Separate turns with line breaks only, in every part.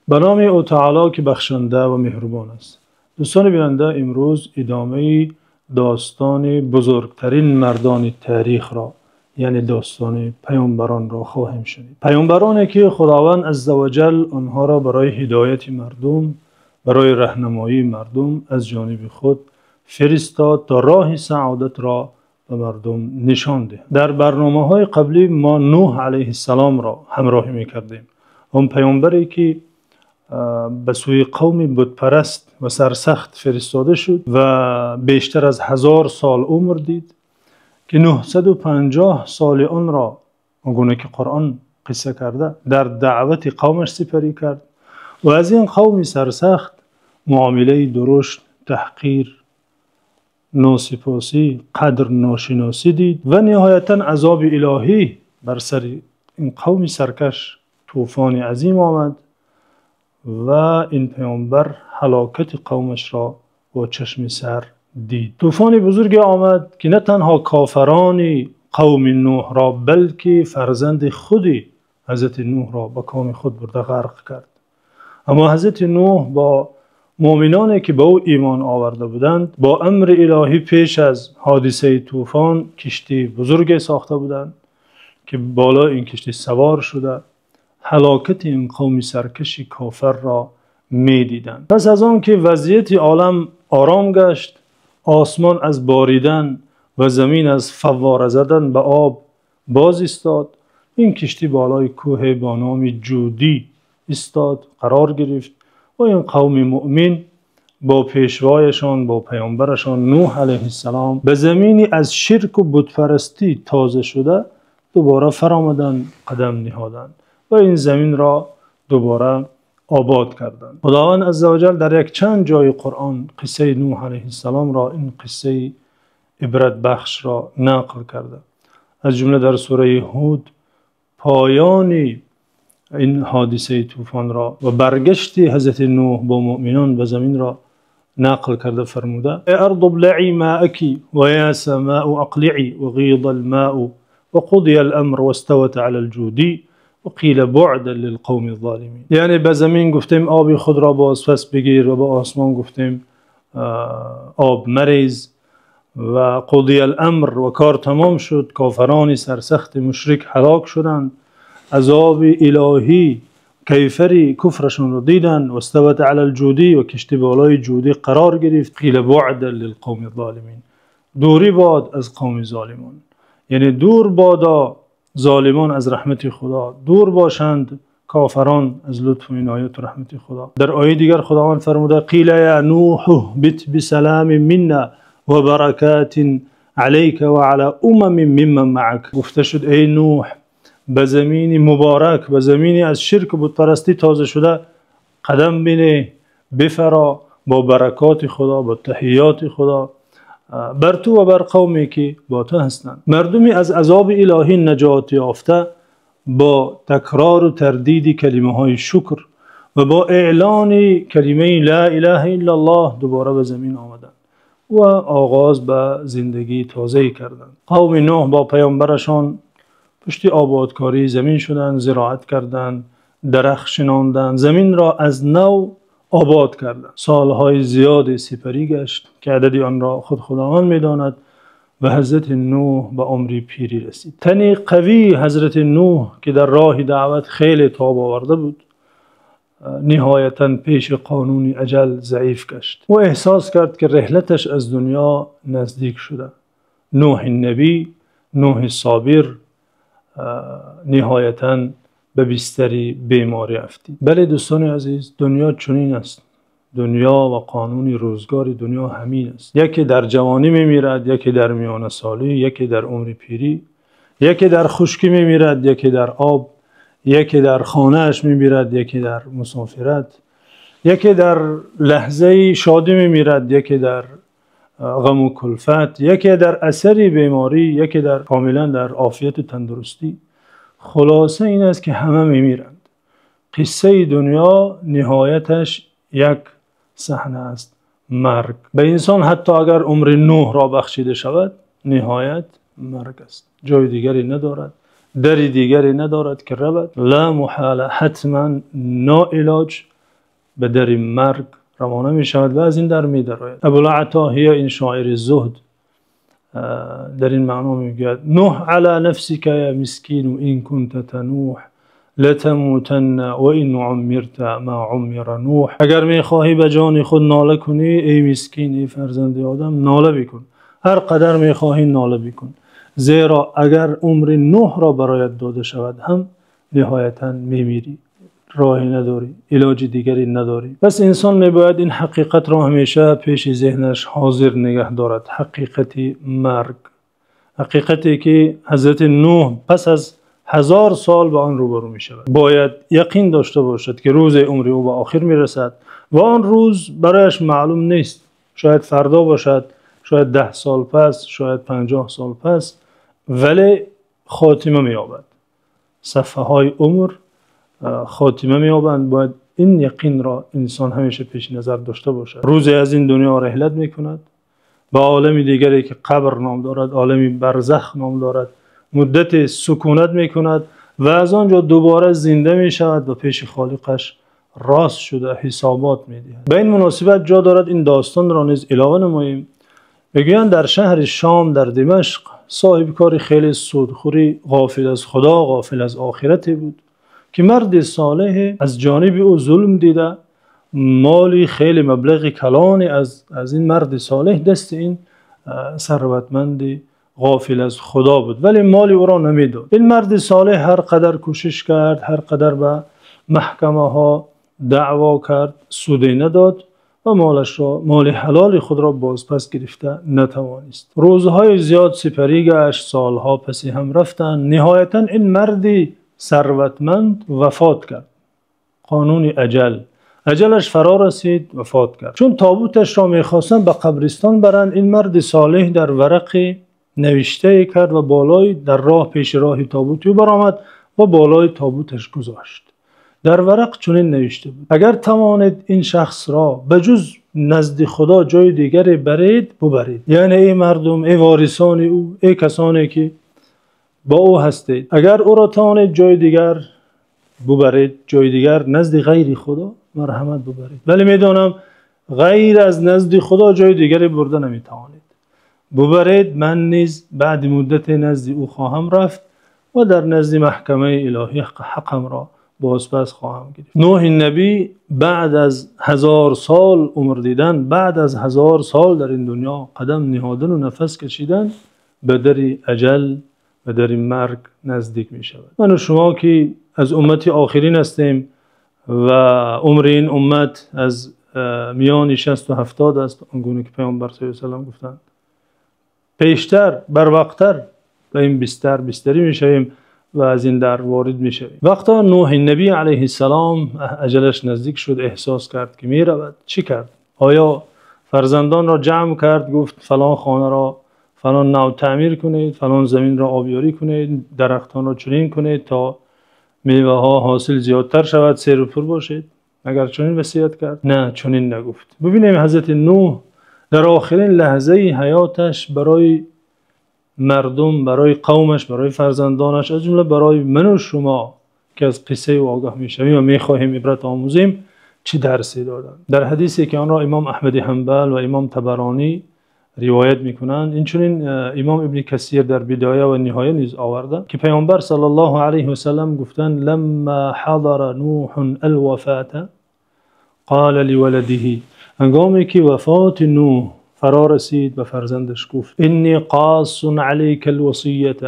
Ба номи ӯ таъоло, ки бахшанда ва меҳрубон аст. Дӯстони бинанда, имрӯз идомаи достони бузургтарин мардони таърихро, яъне достони паёмбаронро хоҳем шунид. Паёмбароне ки Худованд азза ва ҷалл онҳоро барои ҳидояти мардум, барои роҳнамоии мардум аз ҷониби худ фиристод, то роҳи саодатро ба мардум нишон диҳад. Дар барномаҳои қаблӣ мо Нӯҳ алайҳиссаломро ҳамроҳӣ мекардем. Он паёмбаре ки ба сӯи қавми бутпараст ва сарсахт фиристода шуд ва бештар аз 1000 сол умр дид, ки 950 соли онро он гуна ки Қуръон қисса кардааст, дар даъвати қавмаш сипарӣ кард ва аз ин қавми сарсахт муомилаи дурушт, таҳқир, носипосӣ, қадрношиносӣ дид ва ниҳоятан азоби илоҳӣ бар сари ин қавми саркаш тӯфони азим омад ва ин паёмбар ҳалокати қавмашро бо чашми сар дид. Тӯфони бузурге омад, ки на танҳо кофирони қавми Нӯҳро, балки фарзанди худи ҳазрати Нӯҳро ба коми худ бурда ғарқ кард. Аммо ҳазрати Нӯҳ бо мӯъминоне ки ба ӯ имон оварда буданд, бо амри илоҳӣ пеш аз ҳодисаи тӯфон киштии бузурге сохта буданд, ки болои ин киштӣ савор шуда ҳалокати ин қавми саркаши кофирро медиданд. Пас аз он ки вазъияти олам ором гашт, осмон аз боридан ва замин аз фаввора задан ба об боз истод, ин киштӣ болои кӯҳе бо номи Ҷудӣ истод, қарор гирифт ва ин қавми мӯъмин бо пешвояшон, бо паёмбарашон Нӯҳ алайҳиссалом ба замине аз ширку бутпарастӣ тоза шуда дубора фаромаданд, қадам ниҳоданд ва ин заминро дубора обод карданд. Худованд азза ва ҷалл дар як чанд ҷои Қуръон қиссаи Нӯҳ алайҳиссаломро, ин қиссаи ибратбахшро нақл кардааст. Аз ҷумла дар сураи Ҳуд поёни ин ҳодисаи тӯфонро ва баргашти ҳазрати Нӯҳ бо мӯъминон ба заминро нақл карда фармуда: «Эй арз иблаъӣ моакӣ ва ё самоу ақлиъӣ ва ғизал-моу ва қузиял-амру вастават алал-ҷудӣ ва қила буъдан лилқавмиз-золимин». Яъне ба замин гуфтем оби худро бозпас бигир ва ба осмон гуфтем об марез ва қузиял-амр, ва кор тамом шуд, кофирони сарсахти мушрик ҳалок шуданд, азоби илоҳӣ кайфари куфрашонро диданд, вастават алал-ҷудӣ, ва киштӣ болои Ҷудӣ қарор гирифт, қила буъдан лилқавмиз-золимин, дурӣ бод аз қавми золимон, яъне дур бодо золимон аз раҳмати Худо, дур бошанд кофирон аз лутфу иноят ва раҳмати Худо. Дар ояти дигар Худованд фармуда: қила ё Нӯҳу иҳбит бисаломин минна ва баракотин алайка ва ало умамин мимман маъак. Гуфта шуд: эй Нӯҳ, ба замини муборак, ба замине аз ширку бутпарастӣ тоза шуда қадам бинеҳ, бифаро бо баракоти Худо, бо таҳиёти Худо бар ту ва бар қавме ки бо ту ҳастанд. Мардуме аз азоби илоҳӣ наҷот ёфта бо такрор ва тардиди калимаҳои шукр ва бо эълони калимаи ло илаҳа иллаллоҳ дубора ба замин омаданд ва оғоз ба зиндагии тозае карданд. Қавми Нӯҳ бо паёмбарашон пушти ободкории замин шуданд, зироат карданд, дарахт шинонданд, заминро аз нав обод карданд. Солҳои зиёде сипарӣ гашт, ки адади онро худ Худованд медонад, ва ҳазрати Нӯҳ ба умри пирӣ расид. Тани қавии ҳазрати Нӯҳ, ки дар роҳи даъват хеле тоб оварда буд, ниҳоятан пеши қонуни аҷал заиф гашт. Ӯ эҳсос кард, ки раҳлаташ аз дунё наздик шуда. Нӯҳи набӣ, Нӯҳи собир ниҳоятан ба бистари беморӣ афтид. Бале дӯстони азиз, дунё чунин аст. Дунё ва қонуни рӯзгори дунё ҳамин аст. Яке дар ҷавонӣ мемирад, яке дар миёнасолӣ, яке дар умри пирӣ, яке дар хушкӣ мемирад, яке дар об, яке дар хонааш мемирад, яке дар мусофират, яке дар лаҳзаи шодӣ мемирад, яке дар ғаму кулфат, яке дар асари беморӣ, яке дар комилан дар офият ва тандурустӣ. Хулоса ин аст, ки ҳама мемиранд. Қиссаи дунё ниҳояташ як саҳна аст: марг. Ба инсон ҳатто агар умри Нӯҳро бахшида шавад, ниҳоят марг аст. Ҷои дигаре надорад, дари дигаре надорад, ки равад. Ла муҳола, ҳатман ноилоҷ. Ба дари марг равона мешавад ва аз ин дар медарояд. Абулатоҳия, ин шоири зуҳд, дар ин маъно мегӯяд: نح على نفسك يا مسكين إن كنت تنوح لتموتن وإن عمرت ما عمر نوح. Агар мехоҳӣ ба ҷони худ нола кунӣ, эй мискин, эй фарзанди Одам, нола бикун, ҳар қадар мехоҳӣ нола бикун, зеро агар умри Нӯҳро бароят дода шавад ҳам ниҳоятан мемирӣ, роҳе надорӣ, илоҷи дигаре надорӣ. Пас инсон мебояд ин ҳақиқатро ҳамеша пеши зеҳнаш ҳозир нигаҳ дорад. Ҳақиқати марг, ҳақиқате ки ҳазрати Нӯҳ пас аз 1000 сол ба он рӯбарӯ мешавад. Бояд яқин дошта бошад, ки рӯзе умри ӯ ба охир мерасад ва он рӯз барояш маълум нест. Шояд фардо бошад, шояд 10 сол пас, шояд 50 сол пас, вале хотима меёбад. Саҳифаҳои умр хотима меёбанд. Бояд ин яқинро инсон ҳамеша пеши назар дошта бошад. Рӯзе аз ин дунё раҳлат мекунад ба олами дигаре, ки қабр ном дорад, олами барзах ном дорад, муддате сукунат мекунад ва аз он ҷо дубора зинда мешавад ва пеши Холиқаш рост шуда ҳисобот медиҳад. Ба ин муносибат ҷо дорад ин достонро низ илова намоем. Мегӯянд, дар шаҳри Шом, дар Димашқ, соҳибкори хеле судхӯрӣ, ғофил аз Худо, ғофил аз охирате буд, ки марди солеҳе аз ҷониби ӯ зулм дида, моли хеле маблағи калоне аз ин марди солеҳ дасти ин сарватманди ғофил аз Худо буд, вале моли ӯро намедод. Ин марди солеҳ ҳар қадар кӯшиш кард, ҳар қадар ба маҳкамаҳо даъво кард, суде надод ва молашро, моли ҳалоли худро бозпас гирифта натавонист. Рӯзҳои зиёд сипарӣ гашт, солҳо паси ҳам рафтанд. Ниҳоятан ин марди сарватманд вафот кард. Қонуни аҷал, аҷалаш фаро расид, вафот кард. Чун тобуташро мехостанд ба қабристон баранд, ин марди солеҳ дар варақе навиштае кард ва болои дар роҳ, пеши роҳи тобути ӯ баромад ва болои тобуташ гузошт. Дар варақ чунин навишта буд: агар тавонед ин шахсро ба ҷуз назди Худо ҷои дигаре баред, бубаред. Яъне эй мардум, эй ворисони ӯ, эй касоне ки бо ӯ ҳастед, агар ӯро тавонед ҷои дигар бубаред, ҷои дигар назди ғайри Худо, марҳамат, бубаред. Вале медонам, ғайр аз назди Худо ҷои дигаре бурда наметавонед. Бубаред, ман низ баъди муддате назди ӯ хоҳам рафт ва дар назди маҳкамаи илоҳӣ ҳаққамро бозпас хоҳам гирифт. Нӯҳи набӣ баъд аз 1000 сол умр дидан, баъд аз 1000 сол дар ин дунё қадам ниҳодан ва нафас кашидан, ба дари аҷал, ба дари марг наздик мешавад. Ман ва шумо ки аз уммати охирин ҳастем ва умри ин уммат аз миёни 60 ва 70 аст, он гуна ки Паёмбар саллаллоҳу алайҳи васаллам гуфтанд, пештар, барвақттар ба ин бистар бистарӣ мешавем ва аз ин дар ворид мешавем. Вақте Нӯҳи набӣ алайҳиссалом аҷалаш наздик шуд, эҳсос кард, ки меравад, чӣ кард? Оё фарзандонро ҷамъ кард, гуфт: фалон хонаро фалон нав таъмир кунед, фалон заминро обёрӣ кунед, дарахтонро чунин кунед, то меваҳо ҳосил зиёдтар шавад, серу пур бошед? Агар чунин васият кард? Не, чунин нагуфт. Бубинем, ҳазрати Нӯҳ дар охирин лаҳзаи ҳаёташ барои мардум, барои қавмаш, барои фарзандонаш, аз ҷумла барои ман ва шумо, ки аз қиссаи ӯ огоҳ мешавем ва мехоҳем ибрат омӯзем, чӣ дарсе доданд. Дар ҳадисе, ки онро имом Аҳмади Ҳанбал ва имом Табаронӣ ривоят мекунанд, инчунин имом Ибни Касир дар Бидоя ва Ниҳоя низ оварда, ки Паёмбар саллаллоҳу алайҳи васаллам гуфтанд: لما حضر نوح الوفاة قال لولده. Ҳангоме ки вафоти Нӯҳ фаро расид, ба фарзандаш гуфт: إني قاص عليك الوصية،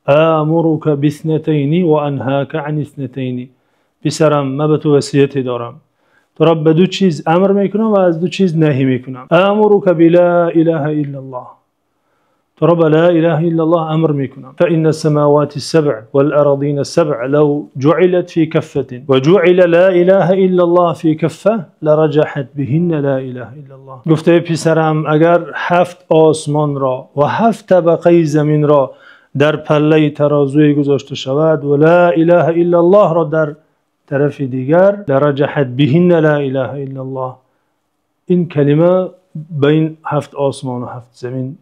آمرك باثنتين وأنهاك عن اثنتين. Писарам, ман ба ту васияте дорам, туро ба ду чиз амр мекунам ва аз ду чиз наҳӣ мекунам. آمرك بلا إله إلا الله. Туро ба ла илаҳа иллаллоҳ амр мекунам. فإن السماوات السبع والأراضين السبع لو جعلت في كفة وجعل لا إله إلا الله في كفة لرجحت بهن لا إله إلا الله. Гуфта: писарам, агар ҳафт осмонро ва ҳафт табақаи заминро дар паллаи тарозуе гузошта шавад ва ла илаҳа иллаллоҳро дар тарафи дигар, لرجحت بهن لا إله إلا الله, ин калима ба ин ҳафт осмон ва ҳафт замин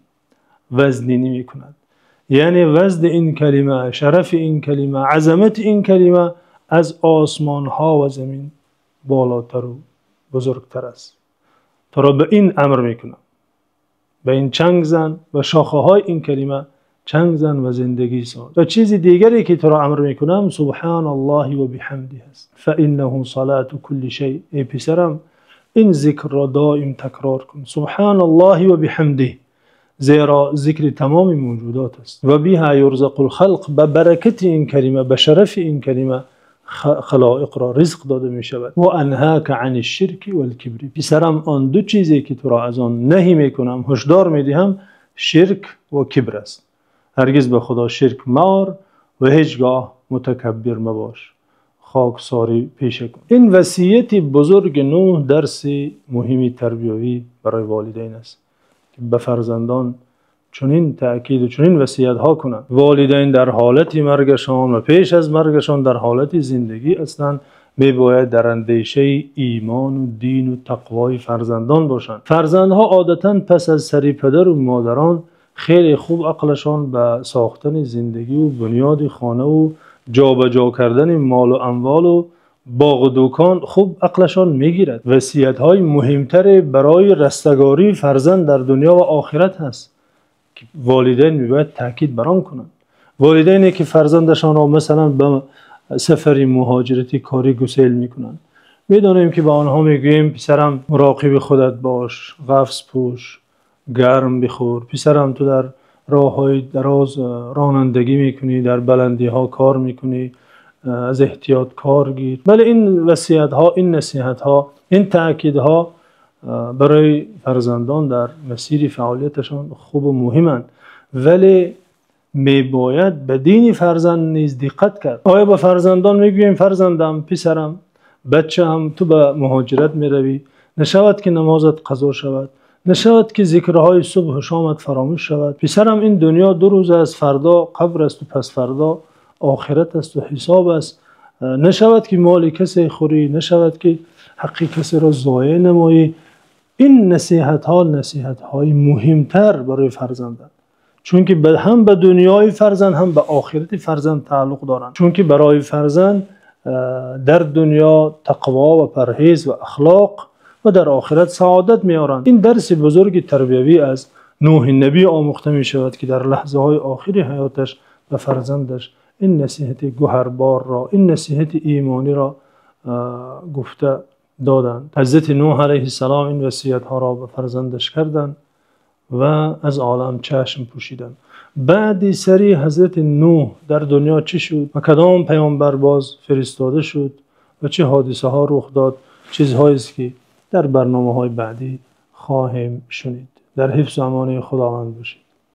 вазнӣ намекунад. Яъне вазни ин калима, шарафи ин калима, азамати ин калима аз осмонҳо ва замин болотар ва бузургтар аст. Туро ба ин амр мекунам. Ба ин чанг зан ва шохаҳои ин калима чанг зан ва зиндагӣ соз. Ва чизи дигаре ки туро амр мекунам субҳоналлоҳи ва биҳамдиҳӣ аст. Фаиннаҳу салоту кулли шай. Эй писарам, ин зикрро доим такрор кун. Субҳоналлоҳи ва биҳамдиҳӣ, зеро зикри тамоми мавҷудот аст. Ва биҳо юрзақул халқ, ба баракати ин калима, ба шарафи ин калима халоиқро ризқ дода мешавад. Ва анҳока ани-ш-ширки вал-кибр. Писарам, он ду чизе ки туро аз он наҳй мекунам, ҳушдор медиҳам, ширк ва кибр аст. Ҳаргиз ба Худо ширк маор ва ҳеҷгоҳ мутакаббир мабош. Хоксорӣ пеша кун. Ин васияти бузурги Нӯҳ дарси муҳими тарбиявӣ барои волидайн аст, ки ба фарзандон чунин таъкид ва чунин васиятҳо кунанд. Волидайн дар ҳолати маргашон ва пеш аз маргашон дар ҳолати зиндагӣ ҳастанд, мебояд дар андешаи имон ва дин ва тақвои фарзандон бошанд. Фарзандҳо одатан пас аз сари падар ва модарон хеле хуб ақлашон ба сохтани зиндагӣ ва бунёди хона ва ҷобаҷо кардани мол ва амвол ва боғ ва дӯкон хуб ақлашон мегирад. Васиятҳои муҳимтаре барои растагории фарзанд дар дунё ва охират ҳаст ки волидайн мебояд таъкид бар он кунанд. Волидайне ки фарзандашонро масалан ба сафари муҳоҷирати корӣ гусел мекунанд, медонем ки ба онҳо мегӯем: писарам, муроқиби худат бош, ғафз пӯш, гарм бихӯр. Писарам, ту дар роҳҳои дароз ронандагӣ мекунӣ, дар баландиҳо кор мекунӣ, аз эҳтиёт кор гир. Вале ин васиятҳо, ин насиҳатҳо, ин таъкидҳо барои фарзандон дар масири фаъолияташон хуб ва муҳиманд. Вале мебояд ба дини фарзанд низ диққат кард. Оё ба фарзандон мегӯем: фарзандам, писарам, бачаам, ту ба муҳоҷират меравӣ, нашавад ки намозат қазо шавад, нашавад ки зикрҳои субҳу шомат фаромӯш шавад. Писарам, ин дунё ду рӯз аст, фардо қабр аст ва пас фардо охират аст ва ҳисоб аст. Нашавад ки моли касе хӯрӣ, нашавад ки ҳаққи касеро зоеъ намоӣ. Ин насиҳатҳо насиҳатҳои муҳимтар барои фарзанданд, чунки ҳам ба дунёи фарзанд, ҳам ба охирати фарзанд тааллуқ доранд. Чунки барои фарзанд дар дунё тақво ва парҳез ва ахлоқ ва дар охират саодат меоранд. Ин дарси бузурги тарбиявӣ аз Нӯҳи набӣ омӯхта мешавад, ки дар лаҳзаҳои охири ҳаёташ ба фарзандаш ин насиҳати гавҳарборро, ин насиҳати имониро гуфта доданд. Ҳазрати Нӯҳ алайҳиссалом ин васиятҳоро ба фарзандаш карданд ва аз олам чашм пӯшиданд. Баъди сари Ҳазрати Нӯҳ дар дунё чӣ шуд ва кадом паёмбар боз фиристода шуд ва чӣ ҳодисаҳо рух дод, чизҳоест ки дар барномаҳои баъдӣ хоҳем шунид. Дар ҳифз ва амони Худованд бошед.